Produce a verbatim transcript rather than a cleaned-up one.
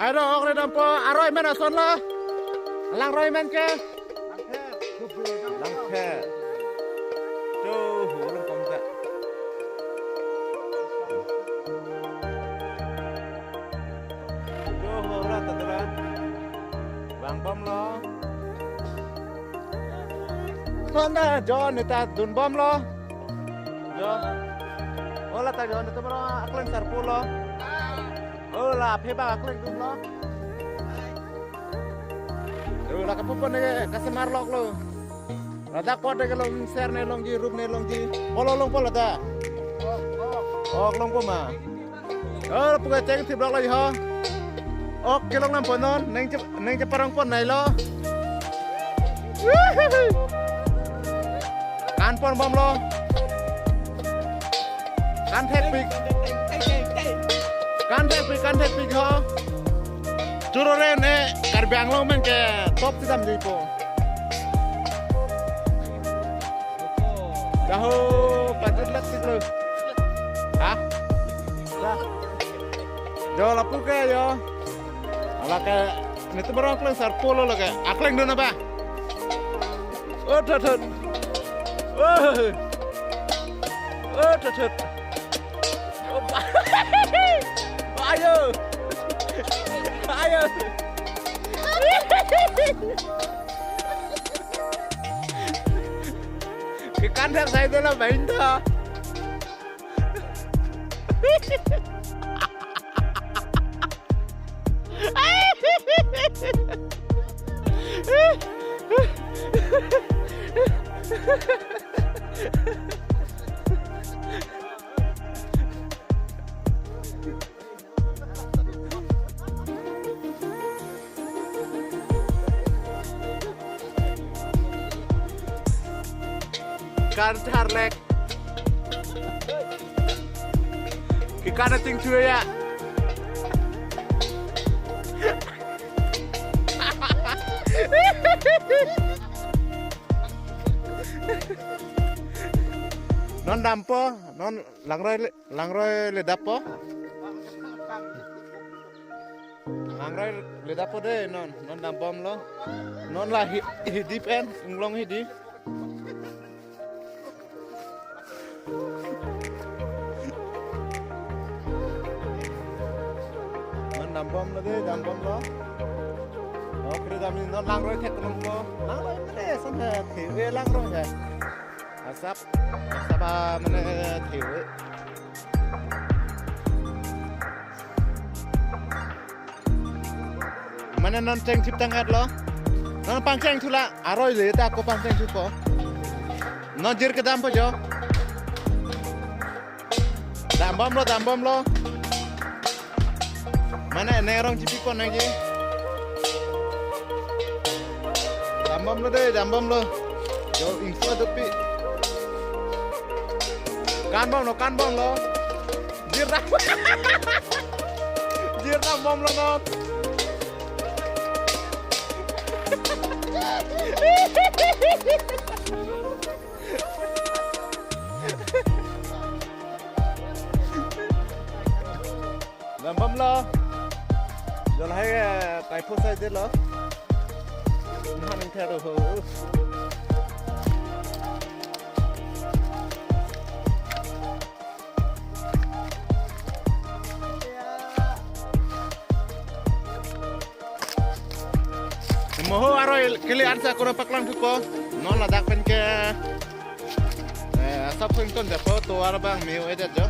Ai do, ok ri dampo, aroi men ason lo. Langroi men ke. Langphe. To, ho, long kong ta. To, ho, ra ta ta ra. Vang bom lo. Son ta, jo ne ta dun bom lo. Jo. O la ta jo ne ta bro, akleng sarpo lo. O la phe ba akleng dun lo. O la kapu pon ne kasemar lok lo. Ladak pot de kelong ser ne longji, rup ne longji. Polo longpo la ta. Ok longpo ma. Oh, puke cheng thip lok lo ho. Ok kelong lam pon non, neng che, neng cheparong pon nai lo. Kan pon bom lo. Kan thekpik. Kan thekpik, kan thekpik ho. Choro re ne Karbi Anglong men ke top si damji po. Jaho, patit lak sik lo. Ha? Dah. Jo lapu ke jo. Ala ke, ne tu barang akleng sarpo lo lake. Akleng dun apa? Oh, thot, thot. Oh. Oh, thot, thot. Oh, ba-, ayo. Ayo. Kekan thak sai dola bain ta. Kan tharlek. Kekan ating chua ya. Non dampo, non langroi le-, langroi le dampo. Langroi le dampo de non, non dam bom lo. Non la hi-, hidi pen, inglong hidi. Non dam bom lo de, dam bom lo. Oh, kri dam ni non langroi thek longpo. Langroi pre san he, the, eh, langroi he. Asap, asap, ah, mane the. Mane non cheng thip tangkat lo. Non pangcheng thu la, aroi le ta ko pangcheng thupo. Non jir kedampo jo. Dam bom lo, dam bom lo. Mane ne rong chipi pon nangji. Dam bom lo de, dam bom lo. Jo ingso dopi. Kan bom lo, kan bom lo. Jir dam. Jir dam bom lo non. Dam bom lo. Jo lahai, eh, kai phu sai det lo. Nhan thero ho. Moho aroi kili ansa koro paklang thupo. Non ladak pen ke, eh, asap sing ton japo tovar abang me-o-et det jo.